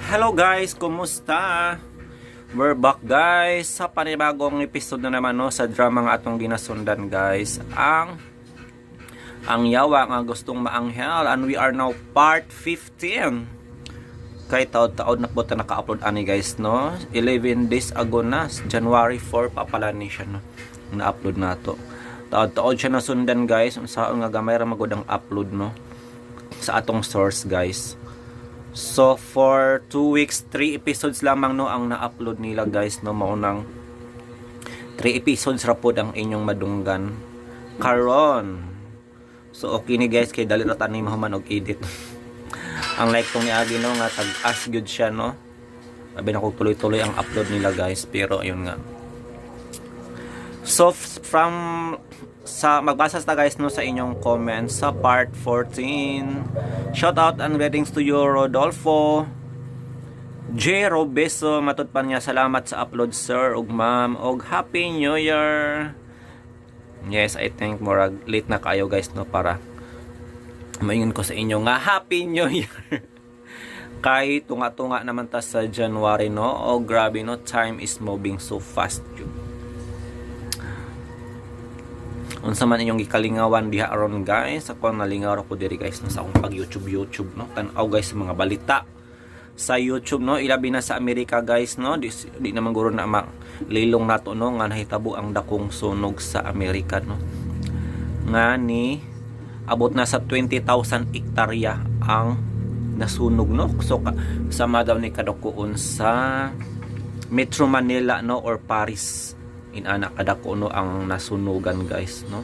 Hello guys, kumusta? We're back, guys, sa panibagong episode na naman, no, sa drama nga atong ginasundan, guys. Ang Yawa nga Gustong Maanghel, and we are now part 15. Kay taod-taod na po ta naka-upload ani, guys, no. 11 days ago na, January 4 pa pala ni siya, no. Na-upload na to. Taod-taod siya nasundan, guys. Unsaon nga gamay ra magud ang upload, no, sa atong source, guys. So for 2 weeks, 3 episodes lamang, no, ang na-upload nila, guys, no. Maunang 3 episodes ra pod ang inyong madunggan karon. So okay ni, guys, kay dali ra tani mahuman og edit. Ang like tong niagi, no, nga tag-as gyud siya, no. Sabi na ko tuloy-tuloy ang upload nila, guys, pero ayun nga. So from sa magbasa ta, guys, no, sa inyong comments sa part 14. Shout out and greetings to you, Rodolfo J. Robeso. Matud pa niya, "Salamat sa upload, sir ug ma'am, og Happy New Year." Yes, I think murag late na kayo, guys, no, para maingon ko sa inyo nga Happy New Year. Kay tunga-tunga naman ta sa January, no. Oh, grabe, no, time is moving so fast yun. Unsa man inyong gikalingawan diha aron, guys? Ako, nalingaw ra ko diri, guys, no, sa akong pag YouTube YouTube, no, tan-aw, guys, sa mga balita sa YouTube, no, ilabi na sa Amerika, guys, no. Di naman guro na ma lilong nato, no, nga nahitabo ang dakong sunog sa Amerika, no, nga ni abot na sa 20,000 hektarya ang nasunog, no. So sama daw ni kadakoon sa Metro Manila, no, or Paris, inana kadako, no, ang nasunugan, guys, no.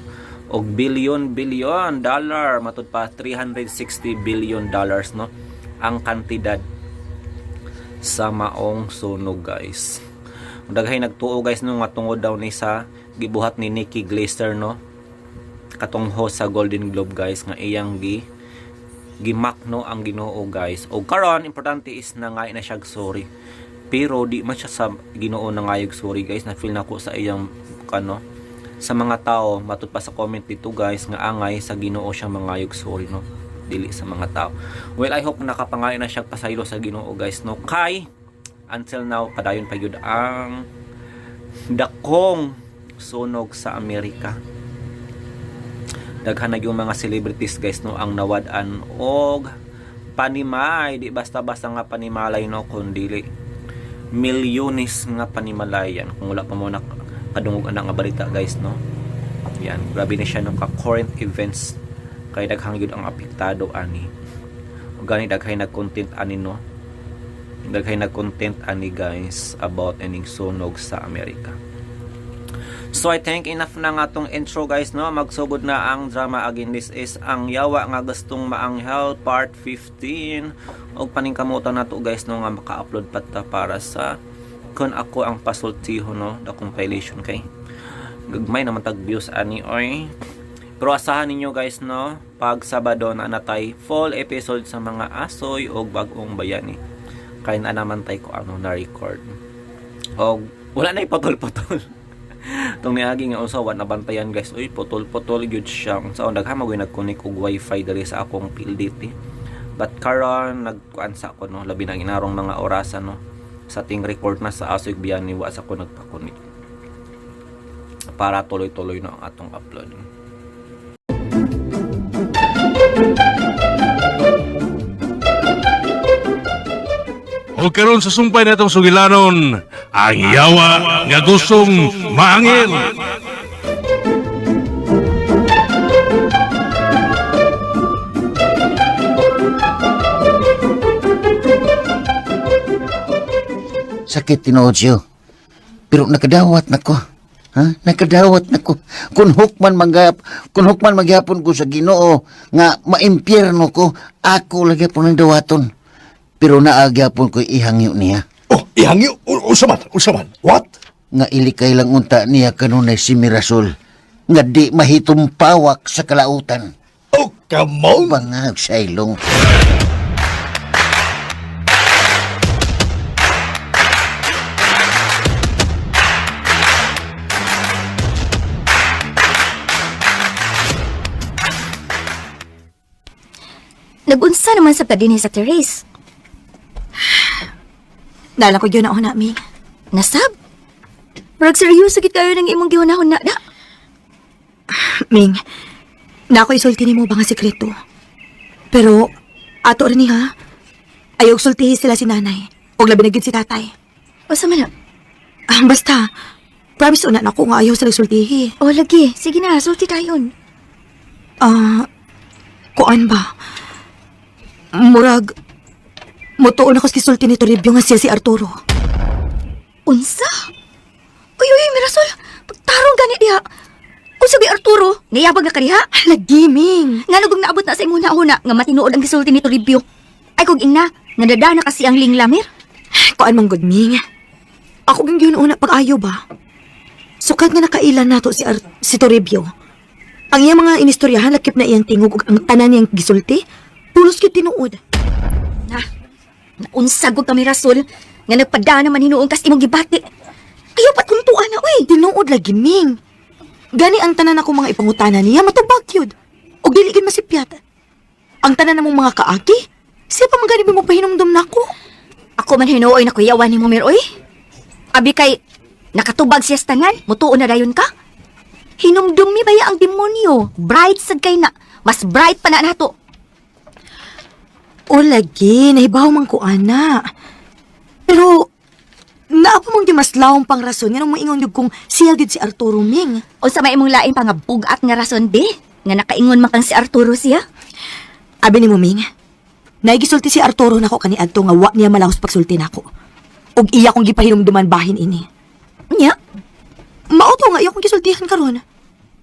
Og billion billion dollar, matud pa $360 billion, no, ang kantidad sa maong sunog, guys. Daghay nagtuo, guys, no, nga tungod daw ni sa gibuhat ni Nikki Glaser, no, katong host sa Golden Globe, guys, nga iyang gi-mock, no, ang Ginoo, guys. Og karon, importante is nangay na siya sorry, pero di man siya sa Ginoo nangayog sorry, guys. Na feel nako sa iyang kano sa mga tao, matud pa sa comment dito, guys, nga angay sa Ginoo siya mangayog sorry, no, dili sa mga tao. Well, I hope nakapangayo na siya pasaylo sa Ginoo, guys, no, kay until now padayon pa gyud ang dakong sunog sa Amerika. Daghan na yung mga celebrities, guys, no, ang nawad-an og panimay. Di basta-basta nga panimalay, no, kundi milyones nga panimalayan. Kung wala pa mo nakadungog ana nga balita, guys, no, yan, grabe na siya, no, ka current events, kay daghang gyud ang apektado ani. Ug gani daghay nag-content ani, no, daghay nag-content ani, guys, about ining sunog sa Amerika. So I think enough na nga tong intro, guys, no. Magsugod na ang drama. Again, this is Ang Yawa nga Gustong Maanghel part 15. Og paningkamutan nato, guys, no, nga maka-upload pa ta para sa Kung Ako ang Pasultiho, no, the compilation, kay gagmay naman tag views ani oy. Pero asahan ninyo, guys, no, pag Sabado na natay full episode sa mga Asoy og Bag-ong Bayani. Kay na naman tay ko ano na record. Og wala na iputol-putol. Tong niagi nga usa, wa nabantayan, guys. Uy, putol-putol gyud siya. Sa daghan mo nag-connect og wifi diri sa akong PLDT. But karon nagkuan sa ako, no, labi na inarong mga orasan, no. Sa ting record na sa Asoy Biyani, wa sa ko nagpa-connect. Para tuloy-tuloy na ang atong upload. O karon sa sumpay natong sugilanon, Ang Yawa nga Gustong Maangil. Sakit tinuod siyo. Pero nakadawat na ko. Ha? Nakadawat na ko. Kung hukman magyapon ko sa Ginoo nga maimpyerno ko, ako lagi po ng dawaton. Pero naagyapon ko ihangyo niya. Oh, ihangyo. Usaman, usaman. What? Nga ilikay lang unta niya kanunay si Mirasol. Nga di mahitumpawak sa kalautan. Oh, come on. Bangag sa ilong. Nagunsa naman sa dinhi sa Therese. Nala ko yun na Ming. Nasab? Murag seryoso gid kayo ng imong gihunahuna na. Ming, na ako isulti nimo ba nga sekreto? Pero, ato rin ni ha. Ayaw sultihi sila si nanay. Og labi na gyud si tatay. Usa man na? Ah, basta, promise una na ako nga ayaw sila sultihi. O lagi, sige na, sulti tayon. Ah, kuan ba? Murag, mutuon ako sa gisulti ni Toribio nga siya si Arturo. Unsa? Uy, uy, Mirasol, pagtarong gani diha. Unsa bi Arturo? Niyabag na ka diha? Lagi, Ming. Nga kung naabot na sa imong huna nga matinuod ang gisulti ni Toribio. Ay kog ina, nadada na kasi ang linglamir. Kuan man gud, Ming. Ako ging yun una pag-ayo ba? Sukad nga nakailan nato si Toribio. Ang iyang mga inistoryahan lakip na iyang tingog ug ang tanan niyang gisulti, pulos gyud tinuod. Na, naunsag og kami Rasol nga nagpadana man hinuon kas imong gibati. Ayaw pat kuntuan na uy. Tinuod lagi, Ming. Gani ang tanan ako mga ipangutana niya matubag yun. Og dili gyud masipyat. Ang tanan namong mga kaaki, siya pa man gani ba mo pahinumdum nako? Ako man hinuoy na kuyawan nimo mir oy. Abi kay nakatubag siya sa tanan, mutuon na dayon ka. Hinumdum mi baya ang demonyo. Bright sad kay na. Mas bright pa na nato. O lagi, nahibaw man ko ana. Pero naa pa mang di mas lawong pang rason nga nung moingon gyud kung siya gyud si Arturo, Ming. Unsa may imong lain pa nga bugat nga rason be? Nga nakaingon man kang si Arturo siya. Abi ni mo, Ming. Naigisulti si Arturo nako kaniadto nga wa niya malahos pagsulti nako. Ug iya kong gipahinumduman bahin ini. Nya, Mao to nga iya kong gisultihan karon.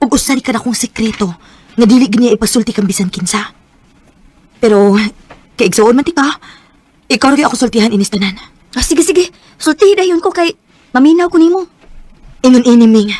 Ug usa ni ka na kong sekreto nga dili gid niya ipasulti kang bisan kinsa. Pero kay igsuon man ti ka, ikaw ra gyud ako sultihan inis tanan. Ah, sige sige, sultihi dayon ko kay maminaw ko nimo. Ingon ini, Ming.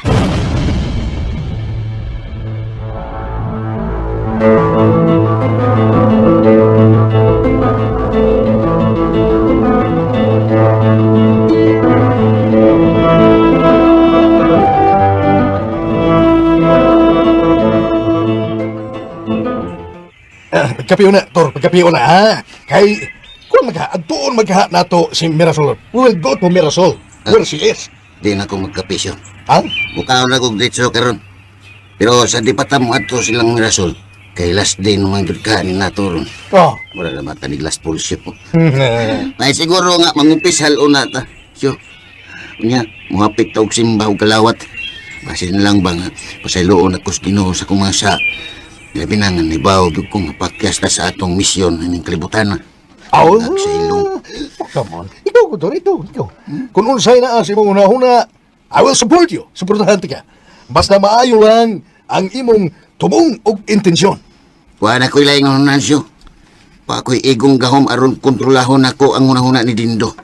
Ah, pagkapiyo na, Tor, pagkapiyo na, ha? Kay, kung magha, adtuon magha nato si Mirasol. We will go to Mirasol, where she is. Di na ko magkapisyo. Ha? Mukhaon na kong ditso karon. Pero sa di pa ta mo adto silang Mirasol, kay last day naman gud ka ni nato ron. Oh. Wala na mata ni last pulse po. Ay siguro nga mangumpisal una ta. Syo. Unya, muhapit ta og simba og kalawat. Basin lang ba nga pasayloon ako sa Ginoo sa kumasa. Labi na nga nibaw gyud kong mapakyas ta sa atong misyon ining kalibutan. Aw, Sa ilong. Oh, come on. Ikaw ko, Tor, ikaw, ikaw. Kung unsay na ang imong una-una, I will support you. Suportahan ka. Basta maayo lang ang imong tumong og intensyon. Wa na ko'y laing hunansyo. Pa ako'y igong gahom aron kontrolahon ako ang hunahuna ni Dindo.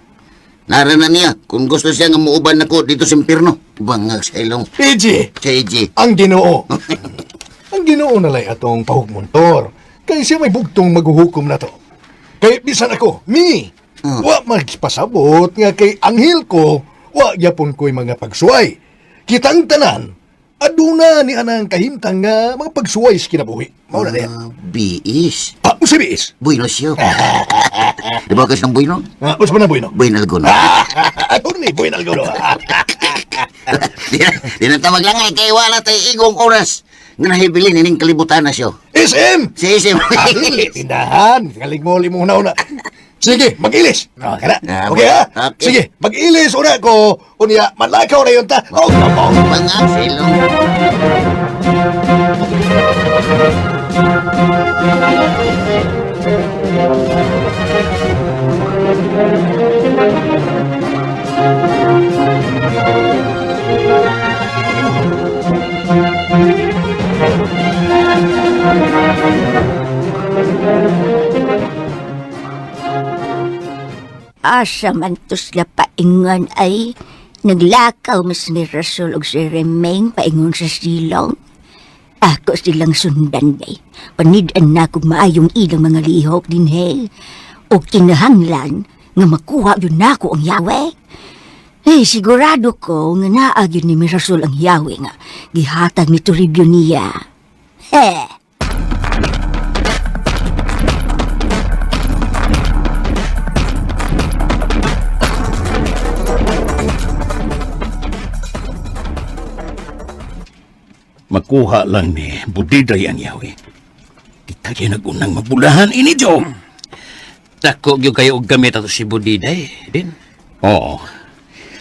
Nara na niya kung gusto siya nga muuban nako dito sa impierno. Bangag sa ilong. PG, Sa EJ. ang Ginoo. Ang Ginoo na lay atong pahugmontor. Kay siya may bugtong maghuhukom na to. Kay bisan ako, me, wa magpasabot nga kay anghel ko, wa gyapon ko'y mga pagsuway. Kitang tanan, aduna ni anang kahimtang nga mga pagsuway sa kinabuhi. Mao na diya. Ah, biis. Ah, usa biis. Bueno siyo. Di ba kasi ng bueno? Ah, usa pa na bueno. Bueno alguno. Attorney, bueno alguno. Di na, di na tawag lang ay kay wala tay igong oras nga nahibilin ining kalibutan na siyo. SM! Si SM. Ah, tindahan. Galing mo, limong una. Sige, mag-ilis. Ah, kana. Ah, Okay, ha? okay. Sige, mag-ilis una ko. Unya, malakaw na yun ta. Oh, come on. Bangag sa ilong. Asa man to sila paingon ay naglakaw mas ni Rasul og si Remeng paingon sa silong. Ako silang sundan day. Panid-an na kog maayong ilang mga lihok din hey. O kinahanglan nga makuha yun nako ang yawe. Eh, sigurado ko nga naa gyud ni Mirasol ang yawe nga gihatag ni Toribio niya. He! Makuha lang ni Budiday ang yawi. Kita kaya nagunang mabulahan ini, Joe. Dako gyud kayo og gamit ato si Budiday, din. Oo.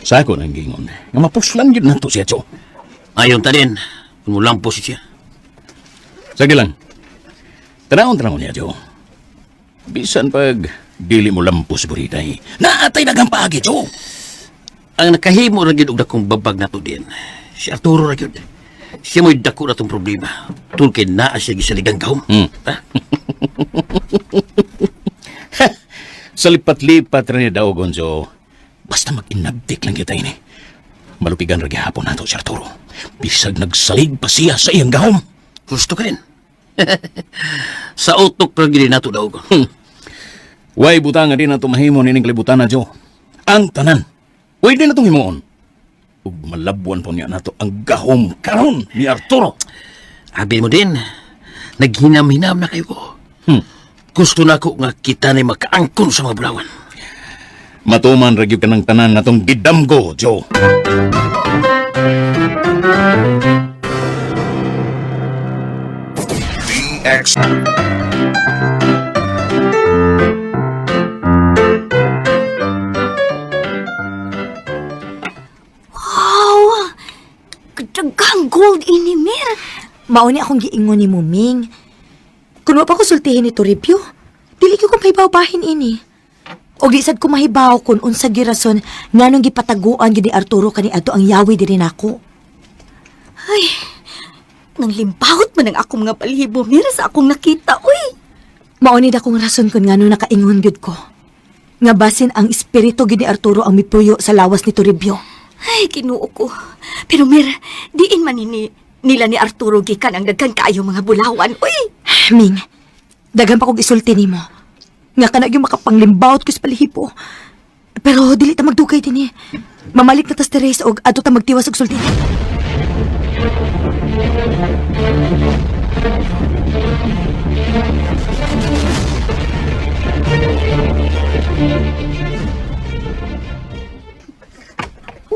Sa ako nang gingon. Nga mapuslan yun nato siya, Joe. Ayon ta din, kung mulampos siya. Sige lang. Tanawon-tanawon niya, Joe. Bisan pag dili mo lampos si Budiday, naatay daghang paagi, Joe. Ang nakahimo ra gyud og dakong babag nato din. Si Arturo ra gyud. Siya mo'y dako na tong problema. Tul kay naa siya gisaligang gahom. Ha? Sa lipat-lipat rin ni daw, Gonzo. Basta mag-inabdik lang kita ini. Malupigan ra gihapon nato si Arturo. Bisag nagsalig pa siya sa iyang gahom. Gusto ka rin. Sa utok ra gyud nato daw. Way butang nga di na tumahimo nining kalibutan na, Joe. Ang tanan. Way di na itong himuon. Ug malabuan po niya nato ang gahom karon ni Arturo. Abi mo din, naghinam-hinam na kayo ko. Gusto na ko nga kita na makaangkon sa mga bulawan. Matuman ra gyud kanang tanan natong gidamgo, Joe. Wow! Kadaghang gold ini, Mir. Mao ni akong giingon ni Muming. Kun wa pa ko sultihin ni Toribio, dili gyud ko mahibaw bahin ini. Og di sad ko mahibaw kun unsa gyud rason nganong gipataguan gyud ni Arturo kaniadto ang yawi diri nako. Ay, nang limpahot man ang akong mga balhibo, Mir, sa akong nakita, uy. Mao ni dakong rason kun ngano nakaingon gyud ko. Nga basin ang espiritu gyud ni Arturo ang mipuyo sa lawas ni Toribio. Ay, kinuo ko. Pero Mir, diin man ini nila ni Arturo gikan ang daghan kaayo mga bulawan, uy. Ming, daghan pa kog isulti nimo. Nga kana gyud makapanglimbawot ko sa palihipo. Pero dili ta magdugay dinhi. Mamalik na tas Teres og adto ta magtiwas og sulti.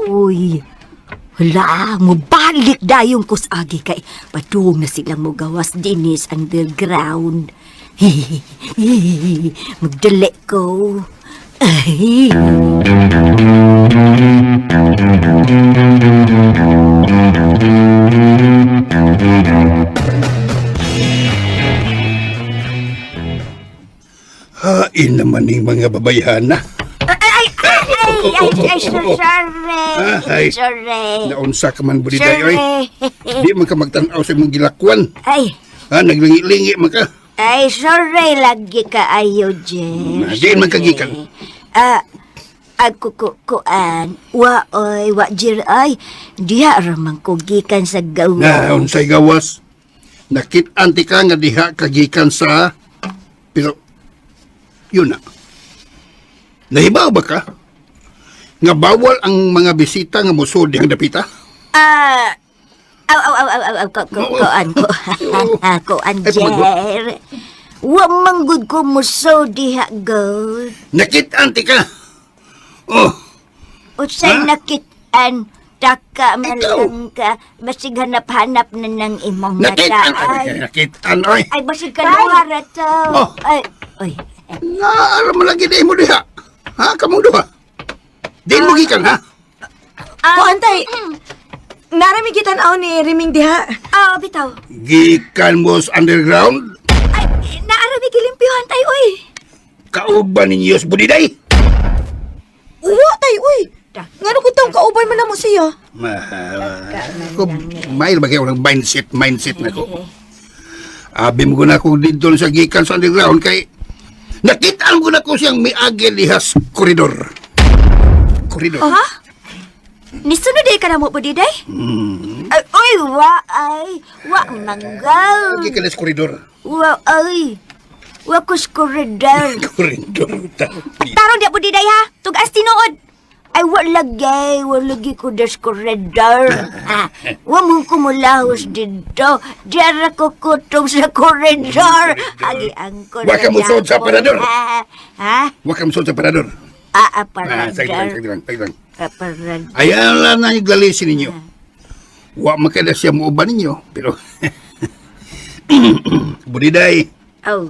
Uy, hala, mubalik dayon ko sa agi kay padung na sila mo gawas dinis underground. Magdali ko. Ay. Hain naman ning mga babayhana. Ay, ay, ay, ay, ay, sorry. Ay. Sorry. Naunsa ka man buliday oy. Sorry. Di man ka magtan-aw sa imong gilakwan. Ay, Ha, naglingi-lingi man ka. ay, sorry lagi ka ayo, Jeff. Diin man ka gikan. Ah, ako ko kuan. Wa oy, wa jir ay. Diha ra man ko gikan sa gawa. Na unsay gawas. Nakit-an ti ka nga diha ka gikan sa pero yun na. Nahibaw ba ka? Nga bawal ang mga bisita nga musod dihang dapita? Ah, aw aw aw aw aw, aw ko ko kuan ko. Kuan Ay, pumagod. jer. Wa man gud ko muso diha god. Nakit-an ti ka. Oh, Unsay Ha? nakit-an taka man Ikaw. lang ka basig hanap-hanap na ng imong nakit-an. mata. Ay, Ay, nakit-an oy. ay basig kaluha ra to. Oh. Ay, oy. Naaram mo lagi na mo diha. Ha, kamong duha. Diin mo gikan ha? Ah, antay. Narami gitan-aw ni Riming diha. Ah, bitaw. Gikan mo sa underground? Ay, naarami gilimpyuhan tayo, uy. Kauban ninyo sa budiday? Uwa tay uy. Ngano ko taong kauban man namo siya? Ma, ko, mail ba kayo ng mindset na ko. Abi mo ko na ako dito sa gikan sa underground kay nakitaan ko na ko siyang miagi lihas koridor. Koridor. Ha? Nisunod ay ka na mo, Budiday? Ay, oy, wa ay. Wa manggal. Gikan sa koridor. Wa ay. Wa kus koridor. Koridor. Tarong di, Budiday, ha? Tugas tinuod. Ay, wa lagi. Wa lagi ko das koridor. Ah, wa mo kumulahos dito. Diara ko kutong sa koridor. Agi ang koridor. Wa ka musod sa parador. Ha? Ha? Huwag kang musod sa parador. Ah, ah, Ah, sige lang, parador. sige lang, sige lang. Ah, parador. Ayan lang na yung lalisin ninyo. Wa man kay na siya muuban ninyo, pero Budiday, Oh,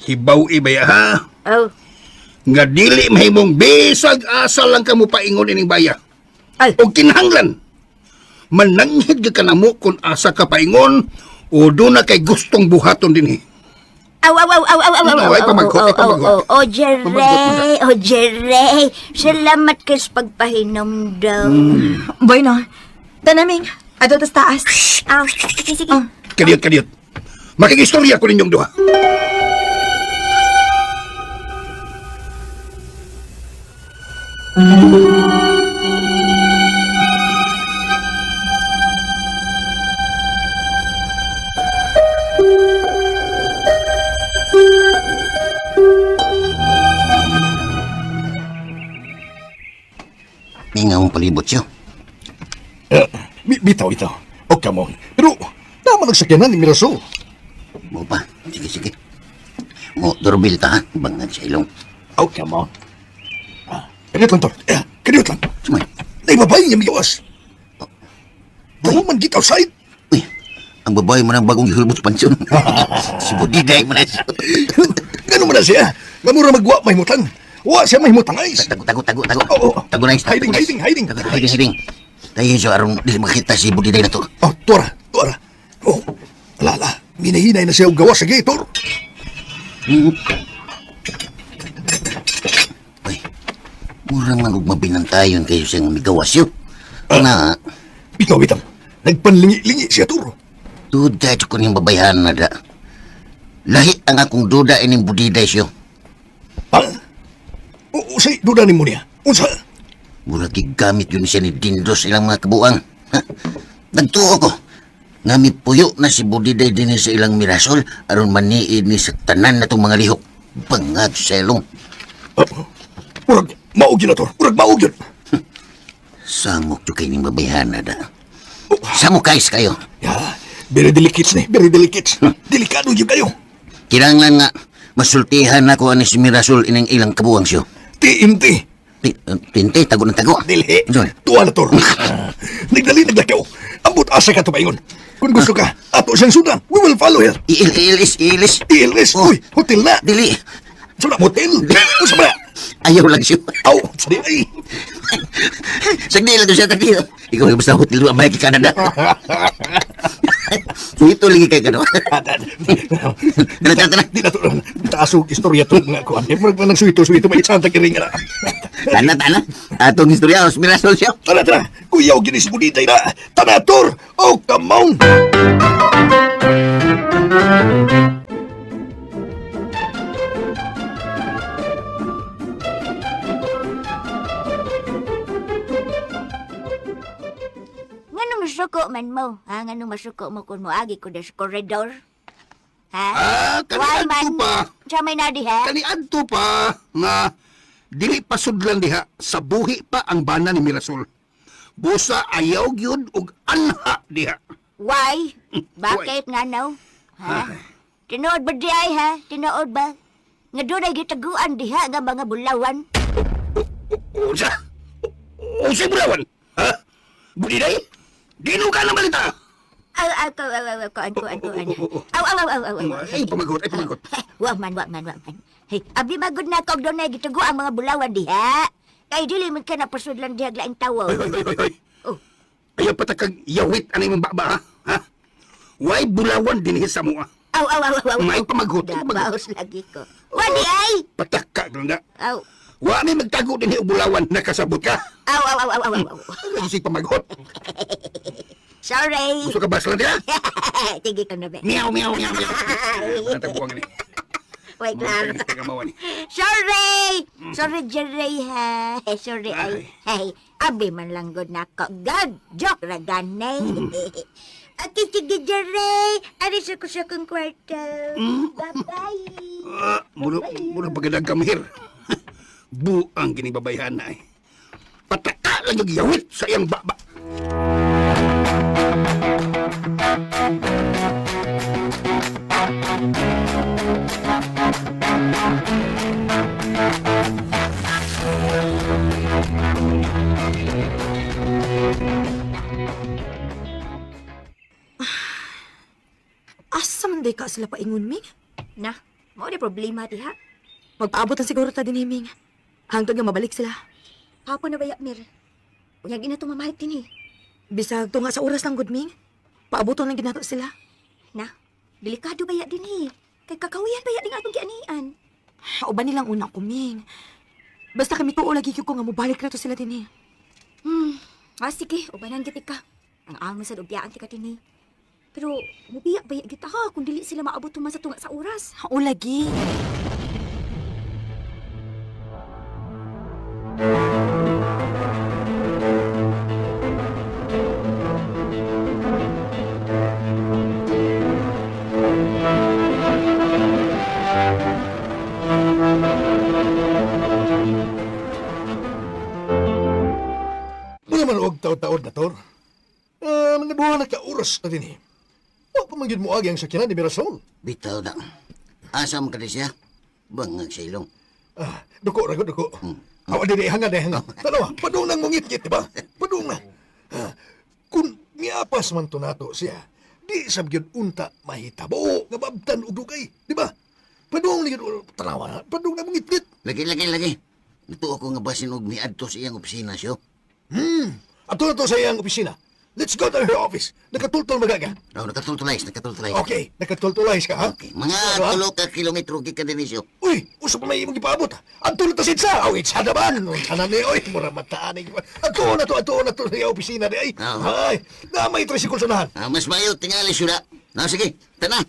hibaw ibaya ha. oh. Nga dili mahimong bisag asa lang kamo paingon ining baya. Ay. O kinahanglan. Mananghid ka kanamo kung asa ka paingon o doon na kay gustong buhaton dinhi. Aw, aw, aw, aw, aw, aw, No, aw, ay, aw, pamagkot, aw, ay, pamagkot. aw, aw, oh, Jere, Pamagkot oh, Jere. Salamat kay sa pagpahinomdom. Bueno, tanaming, ato tas taas. Aw, sige, sige. Oh. Kadiyot, kadiyot. Makigistorya ko ninyong duha. May nga mong palibot siya. Eh, bitaw, bitaw. Oh, come on. Pero, tama nagsakyanan ni Mirasol. Mo pa. Sige, sige. Mo, doorbell ta ha. Bangag sa ilong. Oh, come on. Ah, kadiyot lang, Tor. Eh, kadiyot lang. Sumay. Nay, babae niya migawas. The woman get outside. Uy, ang babae mo ng bagong gihulbot sa pansyon. Si Budiday mo na siya. Ganun man na siya. Ngamura magwa mahimutang. Wa siya mahimutang ay. Tago, tago, tago, tago. Oo, oo. Tago na Hiding, hiding, hiding. Tago, hiding, hiding. Tayo siya aron dili makita si Budiday na to. Oh, tuara, tuara. Oh, ala, ala. Minahinay na siya og gawas sa gate, Tor. Uy, murang man og mabinantayon kayo siyang migawas yun. Na, Bitaw, bitaw. Nagpanlingi-lingi siya, Tor. duda jud ko ning babayhan na da. Lahi ang akong duda ining Budiday siyo. Ha? O, usay, duda ni mo niya. Unsa? Mura gigamit yun siya ni Dindos ilang mga kabuang. Ha? Nagtuo ko. Nga mipuyo na si Budiday din sa ilang mirasol aron maniid ni sa tanan na itong mga lihok. Bangag sa ilong. Oh, murag, maog yun na, Tor. Murag, maog yun. Samok jud kay ning babayhan na da. Samok kais kayo. Ya, very delicate ni, very delicate. Delikado yun kayo. Kinahanglan nga masultihan nako ani si Mirasol ining ilang kabuang siyo. TNT. Tinte, tago ng tago. Dili. Unsa man? Tuwa na, Tor. Nagdali, naglakaw. Ambot asa ka tumaingon. Kung gusto ka, ato siyang sundan. We will follow her. Iilis, iilis. TLS. Oh. Uy, hotel na. Dili. Unsa na, motel. Unsa ba na? Ayaw lang siyo. Aw, sali ay. Sagdi lang to siya tadi. Ikaw yung basta hotel may kay Canada. Ito lagi kay kano. Tara, tara, tara. Di na to. Taas og istorya to nga kuan. Murag man ng suwito-suwito may santa kiring na. Tana, tana. Atong istorya, os Mirasol siya. Tara, tara. Kuyaw gini si Buditay na. Tana, Tor. Oh, come on. Nganong masuko man mo? Ha? Nganong masuko mo kung moagi ko sa koridor? Ha? Ah, Why kaniadto man? pa. Sa may nadi, ha? Kaniadto pa nga dili pa sudlan diha sa buhi pa ang bana ni Mirasol. Busa ayaw gyud og anha diha. Why? Bakit nga no? Ha? Tinuod ba di ay, ha? Tinuod ba? Nga doon ay gitaguan diha nga mga bulawan. Unsa? Unsa bulawan? Ha? Budiday? Dino ka na balita. Aw, aw, aw, aw, aw, kuan, kuan, kuan. Aw, aw, aw, aw, aw, aw. Ay pamagot, ay pamagot. Wa man, wa man, wa man. Hey, abi magud na kog doon ay gitaguan ang mga bulawan diha. Kay dili man ka napasudlan diha laing tawo. Oy, oy, oy, oy, oy. Oh. Ayaw patakag yawit anay mong baba, ha? Ha? Why bulawan dinhi sa mua? Aw, aw, aw, aw, aw. May pamagot, ay pamagot. Dabaos lagi ko. Wa di ay! Pataka na. Aw, Wa mi magtago dinhi og bulawan nakasabot ka. aw, aw, aw, aw, aw, aw. Ano si pamagot? Sorry. Gusto ka baslan diha? Tige ko na ba. Meow, meow, meow, meow. Natabuang ni. Wait lang. Tagamawan ni. Sorry! Sorry, Jerry, ha? Sorry, ay. Ay, abi man lang gud nako. God, joke ra gani. Okay, sige, Jerry. Ari sa ko sa kong kwarto. Bye-bye. Ah, mulo, mulo pagkadag kamhir. Buang kini babayhan na eh. Pataka lang yung yawit sa iyang baba. man day ka sila paingon, Ming? Na, mao ni problema diha. Magpaabot ang siguro ta din, Ming. Hangtod nga mabalik sila. Hapon na baya, Mir. Unyag ina to mamahit din eh. Bisag tunga sa oras lang gud, Ming. Paaboton lang ginato sila. Na, delikado baya din eh. Kay kakawian baya din atong gianian. Uban nilang una ko, Ming. Basta kami tuo lagi gyud ko nga mobalik na to sila din eh. Ah, sige, ubanan gid ka. Ang amo sa ubiyaan ti ka din eh. Pero mubiya baya kita ha kung dili sila maabot tuman sa tunga sa oras. O lagi. Wala man og taod-taod na, Tor. Ah, mga duha na ka oras na din eh. Wa pa man gyud moagi ang sakyanan ni Mirasol. Bitaw na. Asa man ka di siya? Bangag sa ilong. Ah, duko ra gud, duko. Awa dili hangad eh hangad. Tanawa, padung nang mungitngit, di ba? Padung na. Ah, kung miapas man to nato siya, di sab gyud unta mahitabo nga maabtan og dugay, di ba? Padung ni gyud tanawa na, padung na mungitngit. Lagi, lagi, lagi. Natuo ko nga basin og miadto sa iyang opisina siyo. Ato na to sa iyang opisina. Let's go to her office. Nakatultol magaga. Oh, nakatultulay, nakatultulay. Okay, nakatultulay ka, ha? Okay. Mga Ano, ha? 3 ka kilometro gikan din siyo. Uy, usa pa may imong gipaabot. Adto na ta sa Itza. Aw, Itza naman. Unsa na ni, oy, mura mataan ni. Adto na to, adto na to sa iyang opisina di ay. Oo. Ay, na may tricycle sa unahan. Ah, mas mayo tingali siyo na. Na, sige, tana.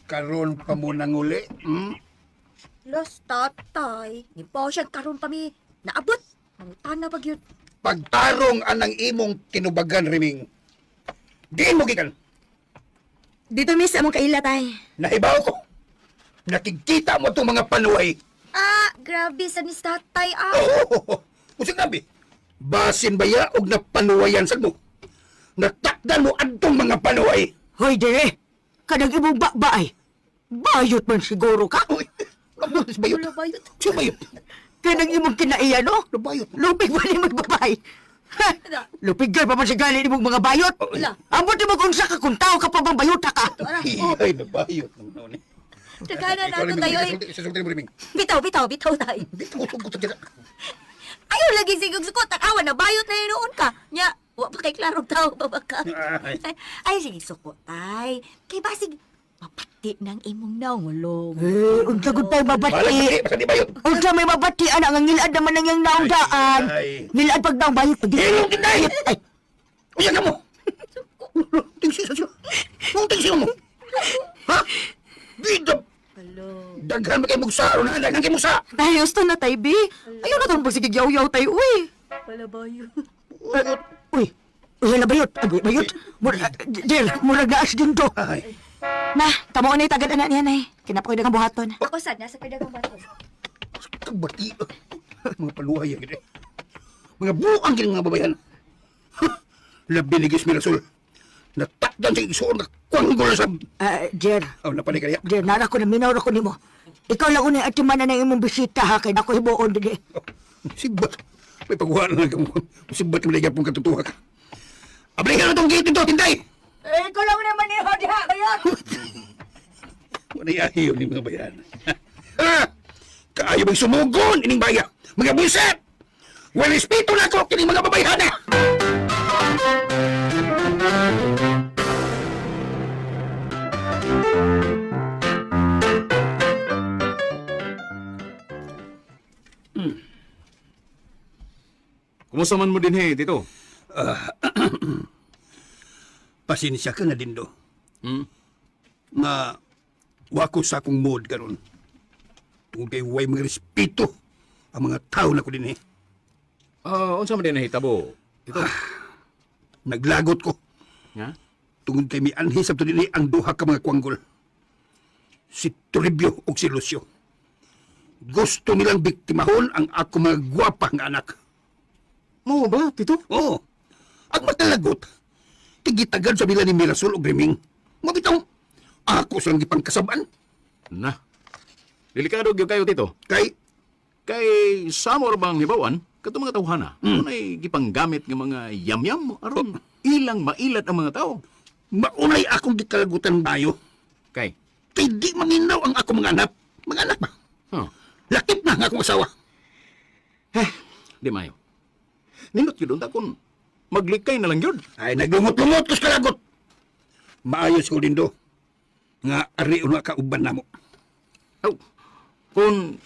Karon pa mo nanguli. Los tatay, ni pa siya karon pa mi naabot. Mangutan na ba gyud? Pagtarong anang imong tinubagan, Riming. Diin mo gikan. Dito, miss, among kaila tay. Nahibaw ko. Nakikita mo itong mga panuay. Ah, grabe sa ni tatay ah. Oo. Usag nabi. Basin ba ya og napanuwayan sad mo? Natakdan mo adtong mga panuway. Hoy, dire! Kanang imong bakba ay. Bayot man siguro ka. Uy, bayot. Bayot. Siya bayot. Kanang imong kinaiya, no? Bayot. Lupig ba ni magbabay? Ha? Lupig ka pa man sa gali nimong mga bayot. Wala. Ambot mo kung sa ka kung tao ka pa bang bayota ka. Ay, nabayot naman noon eh. Tagana na ato tayo eh. Sulti mo, Riming. Bitaw, bitaw, bitaw tayo. Dito ko sugod sa Ayaw lagi sigog sukot, takawa na bayot na noon ka. Nya, wa pa kay klarong tao pa ba ka? Ay. Ay, sige suko tay. Kay basig mapati ng imong naungulong. Eh, unsa gud tayo Balag mabati. di, basta di bayot. Unsa may mabati anak nga ngilad naman ang iyang naungdaan. Ay. Ngilad pag daong bayot pag Hilong tinday! Ay, Uyan ka mo! Tingsi sa siya. Nung tingsi mo! Ha? Bida! Daghan ba kayo mugsa? Ano na? Daghan kayo mugsa! Tay, gusto na tay, bi. Ayaw na tong pagsigig yaw-yaw tay, uy. Wala bayo. uy. Uy, na bayot. Ay, bayot. Mura, dear, murag naas din to. Ay, Na, tamo na tagad anak niya, nay. Kinapoy na kang buhaton. Ako sad nasa kadagang bato. kabati. Mga paluhay ang gini. Mga buang gini mga babayan. Ha? Labi ni Gismi Rasul. Natakdan sa isuon na kwanggol sa... Ah, dear, Oh, napalay kaya. dear, nara ko na, minaw ra ko nimo. Ikaw lang unay at na imong bisita ha, kay nako hibuon dili. Oh, sibat. May pagkuha na lang kamo. Sibat mo lang pong katutuwa ka. Ablihan na itong gate nito, tinday! Eh, ikaw lang unay maniho diha, bayot. Wala ayaw ni mga bayan. Ha? Kaayo bang sumugon ining baya? Mga buset! Well, respeto na ako kining mga babayhana! Kumusta man mo din he, Tito? Pasensya ka na din do. Nga, wako sa akong mood karon. Tungkol kay way mga respeto ang mga tao na ko din eh. Ah, unsa man din nahitabo? Tito. Naglagot ko. Ha? Tungod kay mianhi sa to dinhi ang duha ka mga kwanggol. Si Toribio ug si Lucio. Gusto nilang biktimahon ang ako mga gwapa nga anak. Mo ba, Tito? Oo. Ang matalagot, tigitagan sa bila ni Mirasol og Reming. Mabitaw, ako silang gipangkasaban. Na. Delikado gyud kayo, Tito. Kay, Kay samor bang hibawan, katong mga tawhana, mm, gipanggamit nga mga yamyam aron ilang mailat ang mga tao. Maunay akong gikalagutan bayo. Kay, Kay di mangindaw ang akong mga anak. Mga anak ba? huh, Lakip na ang akong asawa. di mayo. Nindot gyud unta kun maglikay na lang gyud. Ay, naglungot-lungot ko sa kalagot. Maayos ko dindo. Nga, ari una ka uban na mo. Aw, kung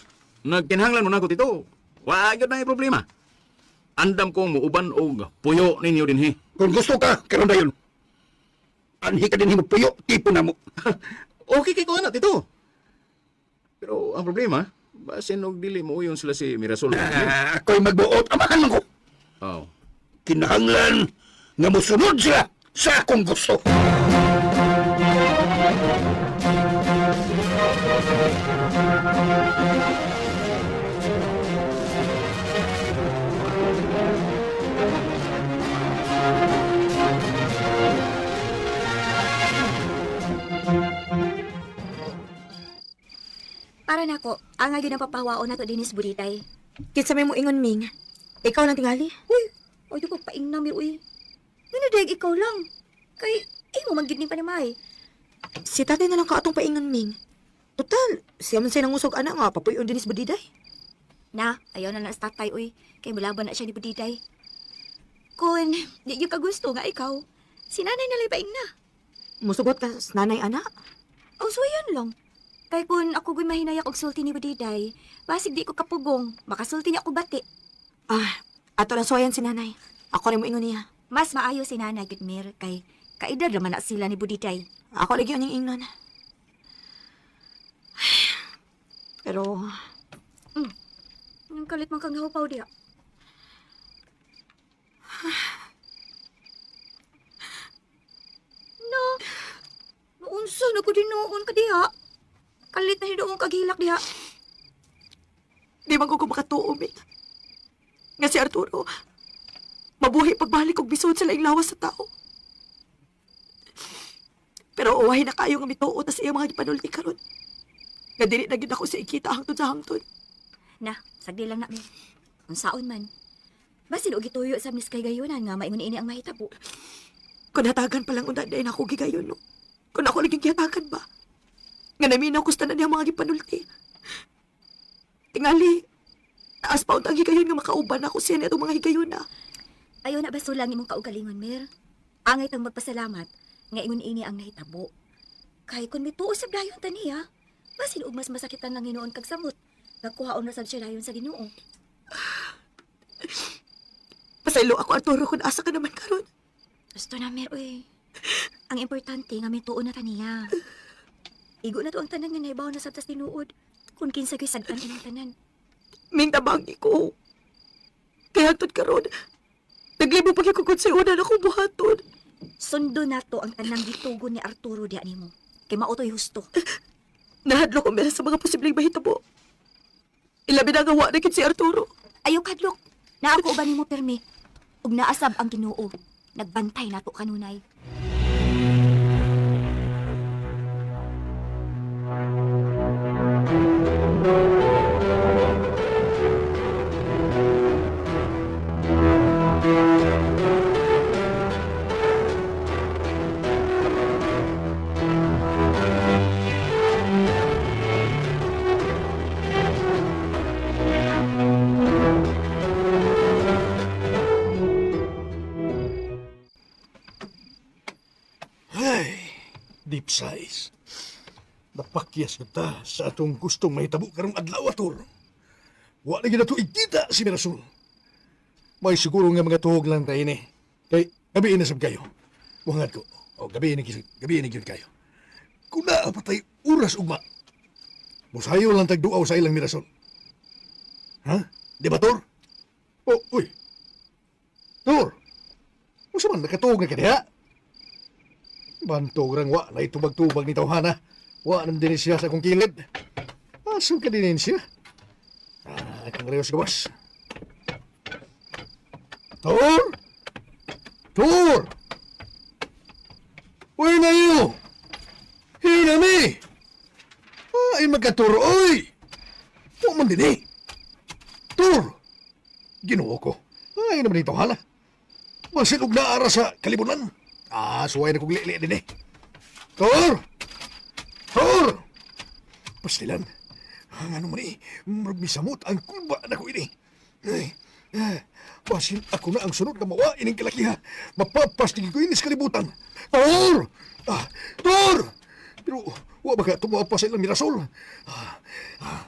nagkinahanglan mo nako, Tito, wa gyud na problema. Andam kong muuban og puyo ninyo dinhi. Kung gusto ka, karon dayon. Anhi ka din himo puyo, tipo na mo. Okay kay ko ana, Tito. Pero ang problema, basin og dili mo uyon sila si Mirasol. Ah, ako'y magbuot, amahan man ko. Oh. Kinahanglan nga mosunod sila sa akong gusto. Para nako, ang gyud ang papahawaon nato dinis Buditay. Kinsa may mo ingon, Ming? Ikaw lang tingali? Uy, ayaw ko paing na, Mir, uy. Ngano dayag ikaw lang? Kay imo man gyud ni panimay. Si tatay na lang ka atong paingon, Ming. Total, siya man siya nangusog ana nga, papuyon dinis Budiday. Na, ayaw na lang sa tatay, uy. Kay mulaban na siya ni Budiday. Kun, di gyud ka gusto nga ikaw. Si nanay na lang paing na. Musugot ka sa nanay, ana. Aw, suwayan lang. Kay kun ako guy mahinayak og sulti ni Budiday, basig di ko kapugong, makasulti niya ako bati. Ah, ato lang suwayan si nanay. Ako rin mo ingon niya. Mas maayo si nanay gyud, Mir, kay kaedad raman na sila ni Budiday. Ako lagi yun yung ingnon. Pero, Ang kalit man kang hupaw diha. No. Noon sa na ko din noon ka diha. Kalit na hinuon kag hilak diha. Di man ko makatuo, Ming. Nga si Arturo, mabuhi pagbalik og bisod sa laing lawas sa tao. Pero uwahi na kayo nga mituo ta sa iyang mga gipanulti karon. Nga dili na gyud ako sa ikita hangtod sa hangtod. Na, sagdi lang na mi. Unsaon man. Basin og gituyo sa mis kay gayunan nga maingon ini ang mahitabo. Kung hatagan pa lang unta dahil ako gigayon, no? Kung ako lagi gihatagan ba? Nga naminaw ko sa tanan niya mga gipanulti. Tingali, taas pa unta ang higayon nga makauban ako siya niya itong mga higayon na. Ayaw na baso lang imong kaugalingon, Mir. Angay tang magpasalamat nga ingon ini ang nahitabo. Kay kun mituo sa dayon ta niya, basin og mas masakitan lang hinuon kag samot. Nagkuhaon na sad siya dayon sa Ginoo. Pasaylo ako, Arturo, kung asa ka naman karon. Gusto na, Mir, uy. Ang importante nga mituo na ta niya. Igo na to ang tanan nga nahibaw na sabtas tinuod. Kung kinsa gyud sagtan inang tanan. Ming tabangi ko. Kaya hangtod karon, naglibog pag ikukod sa una na akong buhaton. Sundo na to ang tanang gitugon ni Arturo diha nimo. Kay mao to'y husto. Nahadlok ko meron sa mga posibleng mahitabo. Ilabi na nga wa na gid si Arturo. Ayaw kadlok. Naa ko uban nimo permi. Ug naasab ang Ginoo. Nagbantay nato kanunay. Ay, deep size. Napakyas na ta sa atong gustong mahitabo karong adlaw, Ator. Wa na gid igkita si Mirasol. May siguro nga mga tuhog lang tayo ni. Kay gabi na sab kayo. Muhangad ko. O gabi na gabi na gyud kayo. Kung naa patay oras ugma. Musayo lang tagduaw sa ilang Mirasol. Ha? Di ba, Tor? Oh, uy. Tor. Unsa man nakatuog na ka diha? Bantog rang wa na itubag-tubag ni tawhana. Wa nang din siya sa akong kilid. Aso ka din siya? Ah, kang reyos gawas. Tor! Tor! Uy na iyo! Hinami! Ay, magkaturo, oy! Huwag man din eh! Tor! Ginoo ko. Ay, naman ito, hala. Masilog na ara sa kalibunan. Ah, suway na kong lili din eh. Tor! Tor! Pastilan. Ang ano man eh, murag misamot ang kulba na ko ini. Ay, ah, basin ako na ang sunod na mawa ining kalakiha. Mapapastig ko ini sa kalibutan. Tor! Ah, Tor! Pero wa ba ka tumuha pa sa ilang mirasol? Ah, ah,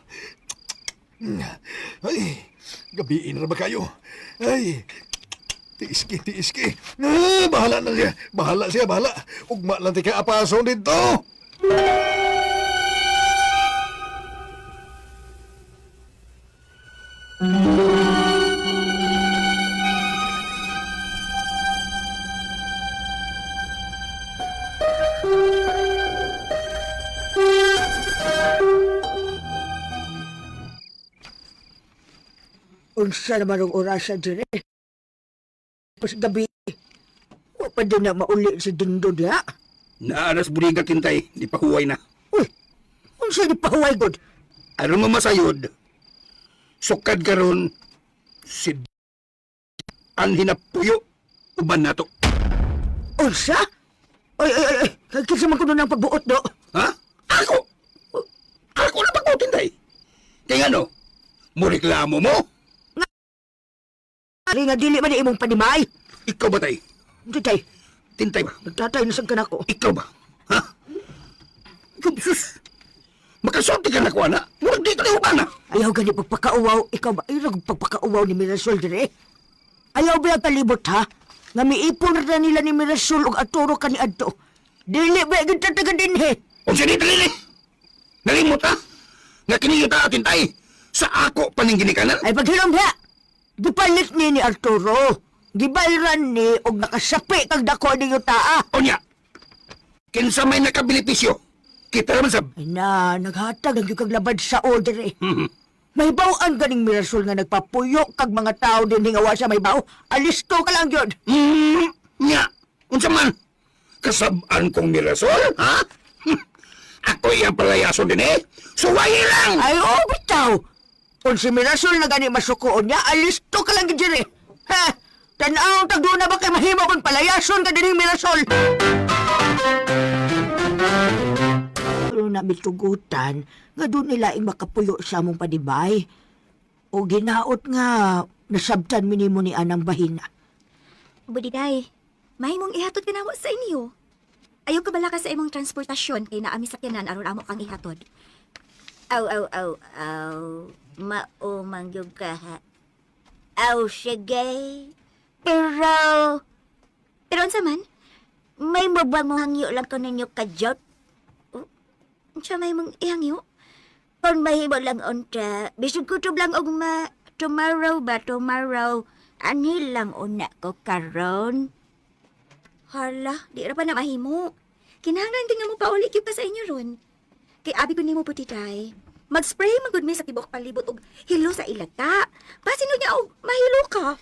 ay, gabiin na ba kayo? Ay, tiiski, tiiski. Ah, bahala na siya. Bahala siya, bahala. Ugma lang ti ka apaso dito. Unsa naman ang orasa dire? Pas gabi. Wa pa din na mauli si Dindo diha. Naaras buliga tintay, di pa huway na. Uy, unsa ni pahuway god? Aron mo masayod, sukad karon si ang hinapuyo uban nato. Unsa? Oy, oy, oy, oy. Kinsa man kuno nang pagbuot do? Ha? Ako? Ako na pagbuot tintay. Kaya ano, mo reklamo mo? Ari nga dili man ni imong panimay. Ikaw ba tay? Tintay, Tintay ba? nagtatay na sang kanako. Ikaw ba? Ha? Ikaw, sus! Makasulti ka na ko, ana. Murag dito na uban, na. Ayaw gani pagpakauwaw, ikaw ba? Ayaw pagpakauwaw ni Mirasol dire. Ayaw ba palibot ha? Nga miipon na nila ni Mirasol og aturo kani adto. Dili ba gyud ta taga dinhi? Unsa ni dili? Nalimot ha? Nga kini yung tao, tintay. Sa ako paningginikanan. Ay paghilom diha. Gipalit ni ni Arturo. Gibayran ni og nakasapi kag dako ninyo taa. Onya, kinsa may nakabilipisyo, kita naman sab. Ay na, naghatag ang gyud kag labad sa order eh. May bawaan ganing Mirasol nga nagpapuyo kag mga tao din nga wa siya may baw. Alisto ka lang gyud. Nya, unsa man? Kasab-an kong mirasol, ha? Ako iyang palayason din eh. Suwayi lang! Ay, oh, bitaw! Kung si Mirasol na gani masukoon niya, alisto ka lang gid diri. Ha? Tanaw tagdo na ba kay mahimo kung palayason ka dining Mirasol? Pero na mitugutan, nga doon nila ing makapuyo sa among padibay. O ginaot nga, nasabtan minimo ni Anang Bahina. Budiday, may mong ihatod ka namo sa inyo. Ayaw ka bala ka sa imong transportasyon kay naami sakyanan aron amo kang ihatod. Aw, aw, aw, aw. Maumang yung ka ha. Aw, sige. Pero, Pero unsa man? may mabang mo hangyo lang ko ninyo kajot. Unsa may mong ihangyo? Kung mahimo lang unta, bisag kutob lang og ma tomorrow ba tomorrow. Anhi lang una ko karon. Hala, di ra pa na mahimo. Kinahanglan gyud nga mo pauli gyud ka sa inyo ron. Kay abi ko nimo putiday. Mag-spray man gud mi sa tibok palibot og hilo sa ilata. Basin niya og mahilo ka.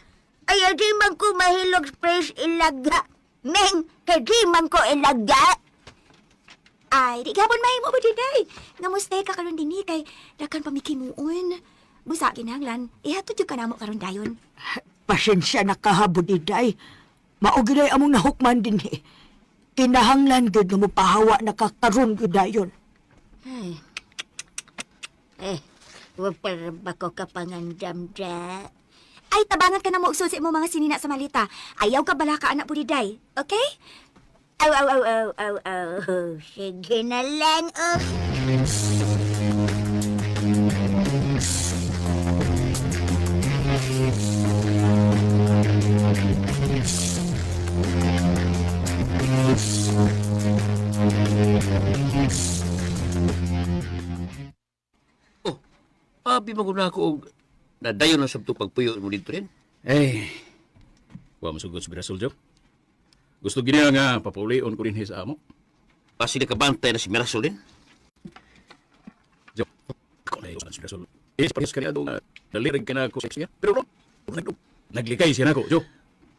Ay, di man ko mahilog fresh ilaga. Meng, kay di man ko ilaga. Ay, di gabon mahimo putiday. Nga mo stay ka karon dinhi kay dakan pamikimuon. Busa kinahanglan, ihatod gyud ka namo karon dayon. Pasensya na kahabod iday. Mao gyud among nahukman din eh. Kinahanglan gyud nga mopahawa na ka karon gyud dayon. Ay. Eh, wa pa ba ko kapangandam da. Ay, tabangan ka na mo sa imong mga sinina sa malita. Ayaw ka bala ka anak putiday. Okay? Aw, aw, aw, aw, aw, aw. Sige na lang, oh. Oh, abi man gud na ako og nadayon na sabto pagpuyo mo dito rin. Eh, wa masugot si Mirasol, Jo. Gusto gini nga papaulion ko rin sa amo. Basi nakabantay na si Mirasol din. Jo, ako na si Mirasol. Eh, parehas ka niya doon. Nalirig ka na ako sa siya. Pero, no, naglikay siya nako, Jo.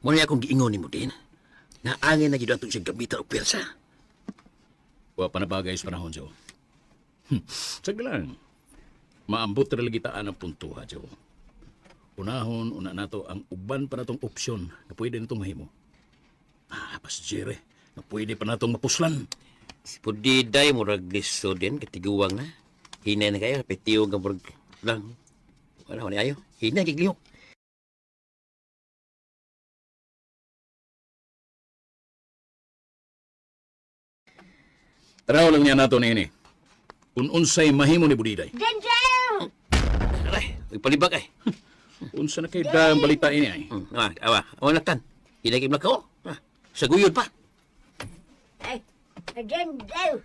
Mo na akong giingon nimo din. Naangin na gid ato siyang gamitan og pwersa. Wa pa na bagay sa panahon, Joe. Sige lang. Maambot ra lagi taan ang puntuha, Joe. Unahon, una nato ang uban pa natong opsyon nga pwede natong mahimo. Ah, pas Jerry, nga pwede pa natong mapuslan. Si Pudiday, murag lisod din, katiguang na. Hinay na kayo, petiyo nga murag lang. Wala, wala ayo. Hinay, giglihok. Tanaw lang niya nato niini. Kung unsay mahimo ni Budiday. Denzel! Aray, palibak ay. Unsa na kay daang balita ini ay? Ah, awa, awa laktan. Hinay kay mlakaw. Ah, sa guyod pa. Ay, Denzel!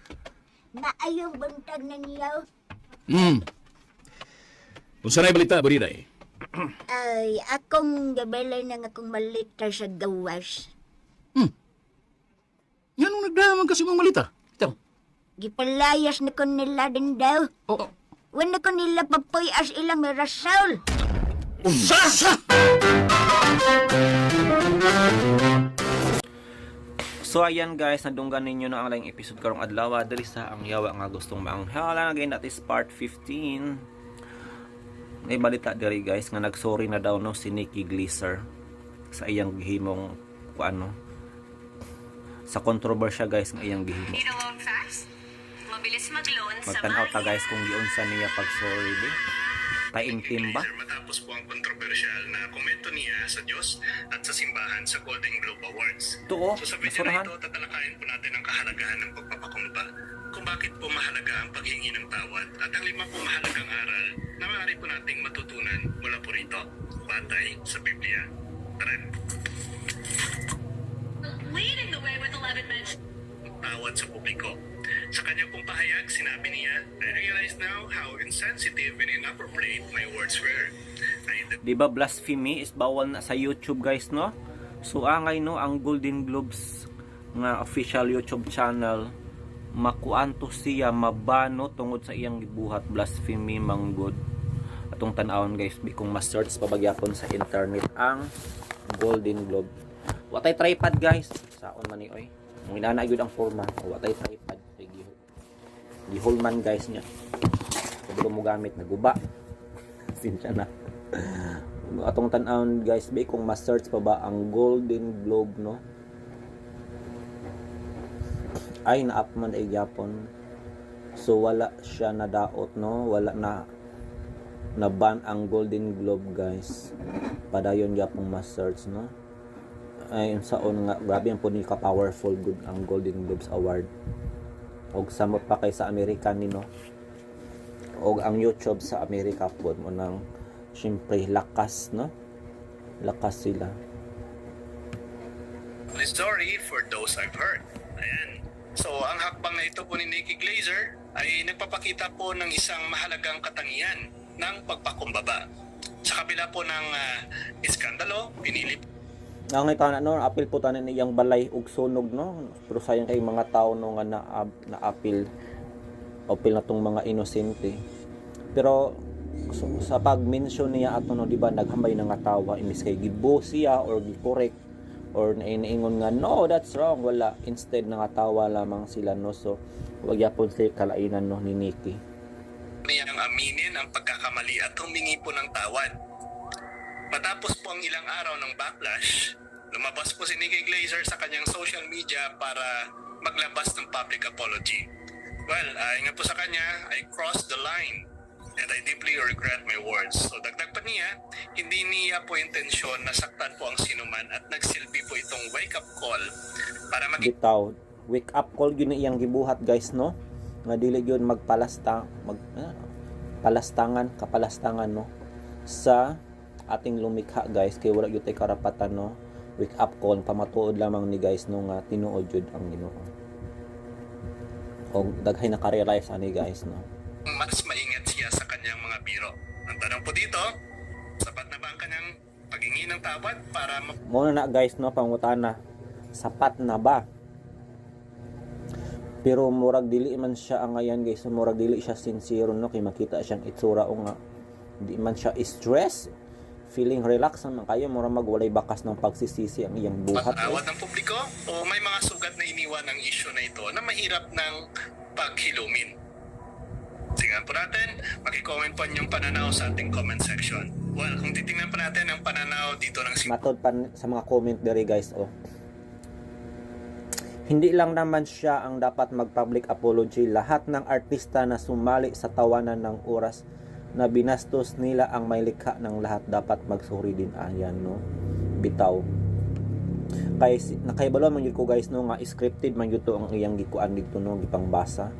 Maayong buntag na niyo. Unsa na balita, Budiday? Ay, akong gabelay ng akong malita sa gawas. Yan ang nagdaman kasi mong malita. Ito. Gipalayas na ko nila din daw. Oo. Wala ko nila papoy as ilang mirasol. Unsa? So ayan guys, nadunggan ninyo na ang laing episode karong adlaw diri sa Ang Yawa nga gustong maanghala. Again, that is part 15. May balita diri guys nga nagsorry na daw no si Nikki Glaser sa iyang gihimong kuano sa kontrobersya guys nga iyang gihimo. Need a loan fast? Mabilis mag-loan sa Magtan-aw ta Maya. guys kung giunsa niya pag sorry di. Taimtim ba? Matapos po ang kontrobersyal na komento niya sa Diyos at sa simbahan sa Golden Globe Awards. Ito oh, So sa video na basurahan. ito, tatalakayin po natin ang kahalagahan ng pagpapakumbaba, kung bakit po mahalaga ang paghingi ng tawad at ang lima po mahalagang aral na maaari po nating matutunan mula po rito, batay sa Biblia. Tara! Leading the way with 11 men. Tawad sa publiko. Sa kanya pong pahayag, sinabi niya, "I realize now how insensitive and inappropriate my words were. I Di ba blasphemy is bawal na sa YouTube guys no? So angay no ang Golden Globes nga official YouTube channel makuanto siya mabano tungod sa iyang gibuhat, blasphemy manggod. Atong tan-awon guys bi kung ma-search pa bagyapon sa internet ang Golden Globe. Watay tripod guys. Saon man ni oy. Ang inana gyud ang forma. Watay tripod kay gihol man guys niya. Kabalo mo gamit naguba. Sinsya na. Atong tan-awon guys bi kung ma-search pa ba ang Golden Globe no. Ay, na-up man ay gyapon. So wala siya nadaot no, wala na na ban ang Golden Globe guys. Padayon gyapon ma-search no. Ay unsaon nga grabe ang pud ni ka powerful good ang Golden Globes Award. Og samot pa kay sa Amerika ni no. Og ang YouTube sa Amerika pod mo nang syempre lakas no. Lakas sila. Sorry for those I've hurt." Ayan. So, ang hakbang na ito po ni Nikki Glaser ay nagpapakita po ng isang mahalagang katangian ng pagpakumbaba. Sa kabila po ng iskandalo, pinili Ang tanan no, apil po tanan iyang balay og sunog no. Pero sayang kay mga tao no nga na apil apil na tong mga inosente. Pero so, sa pag-mention niya ato no, di ba naghambay na nga tawa imbis kay gibo siya or gi-correct or naingon nga no, that's wrong, wala, instead nangatawa lamang sila no. So wag yapon sila kalainan no ni Nikki. Niyang aminin ang pagkakamali at humingi po ng tawad. Matapos po ang ilang araw ng backlash, lumabas po si Nikki Glaser sa kanyang social media para maglabas ng public apology. Well, ayon nga po sa kanya, "I crossed the line and I deeply regret my words." So dagdag pa niya, hindi niya po intensyon na saktan po ang sinuman at nagsilbi po itong wake-up call para maging Bitaw, wake up call gyud na iyang gibuhat guys no, nga dili gyud magpalasta mag palastangan kapalastangan no sa ating lumikha guys, kay wala gyud tay karapatan no. Wake up call, pamatuod lamang ni guys no nga tinuod jud ang Ginoo og daghay naka-realize ani guys no. Mas maingat siya sa kanyang mga biro. Ang tanong po dito, sapat na ba ang kanyang paghingi ng tawad para Mo na na guys no, pangutana, sapat na ba? Pero murag dili man siya angayan guys, murag dili siya sincere no, kay makita siyang itsura o nga di man siya stress. Feeling relax naman kayo, mura magwalay bakas ng pagsisisi ang iyang buhat, eh. Awat ng publiko o may mga sugat na iniwan ang issue na ito na mahirap ng paghilumin? Tingnan po natin, makicomment po inyong pananaw sa ating comment section. Well, kung titingnan po natin ang pananaw dito ng Matod pa sa mga comment diri, guys, oh. Hindi lang naman siya ang dapat mag-public apology. Lahat ng artista na sumali sa tawanan ng oras na binastos nila ang may likha ng lahat dapat magsuri din. Ayan, no. Bitaw. Kay nakaibalo man yun ko, guys, no, nga scripted man yun to ang iyang gikuan dito, no, gipangbasa.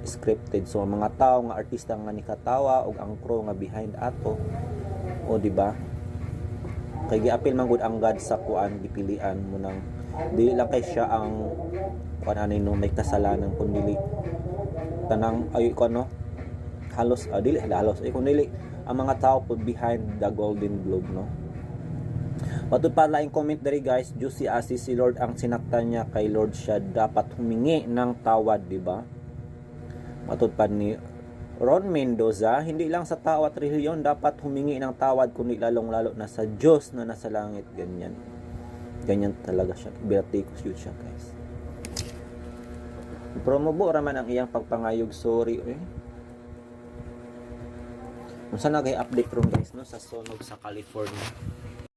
Scripted. So ang mga tao nga artista nga nikatawa og ang crew nga behind ato, o di ba? Kay giapil man gud ang God sa kuan, gipilian mo nang dili lang kay siya ang kuan ani, no, may kasalanan, kun dili tanang ay kuan, no, halos, dili halos ay kun dili ang mga tao po behind the Golden Globe, no. Matud pa laing comment diri, guys, Juicy Asi, si Lord ang sinaktan niya, kay Lord siya dapat humingi ng tawad, di ba? Matud pa ni Ron Mendoza, hindi lang sa tao at relihiyon dapat humingi ng tawad kundi lalong-lalo na sa Diyos na nasa langit, ganyan. Ganyan talaga siya. Biratikos yun siya, guys. Promobo raman ang iyang pagpangayog sorry, eh. Unsa na kay update ron, guys, no, sa sunog sa California?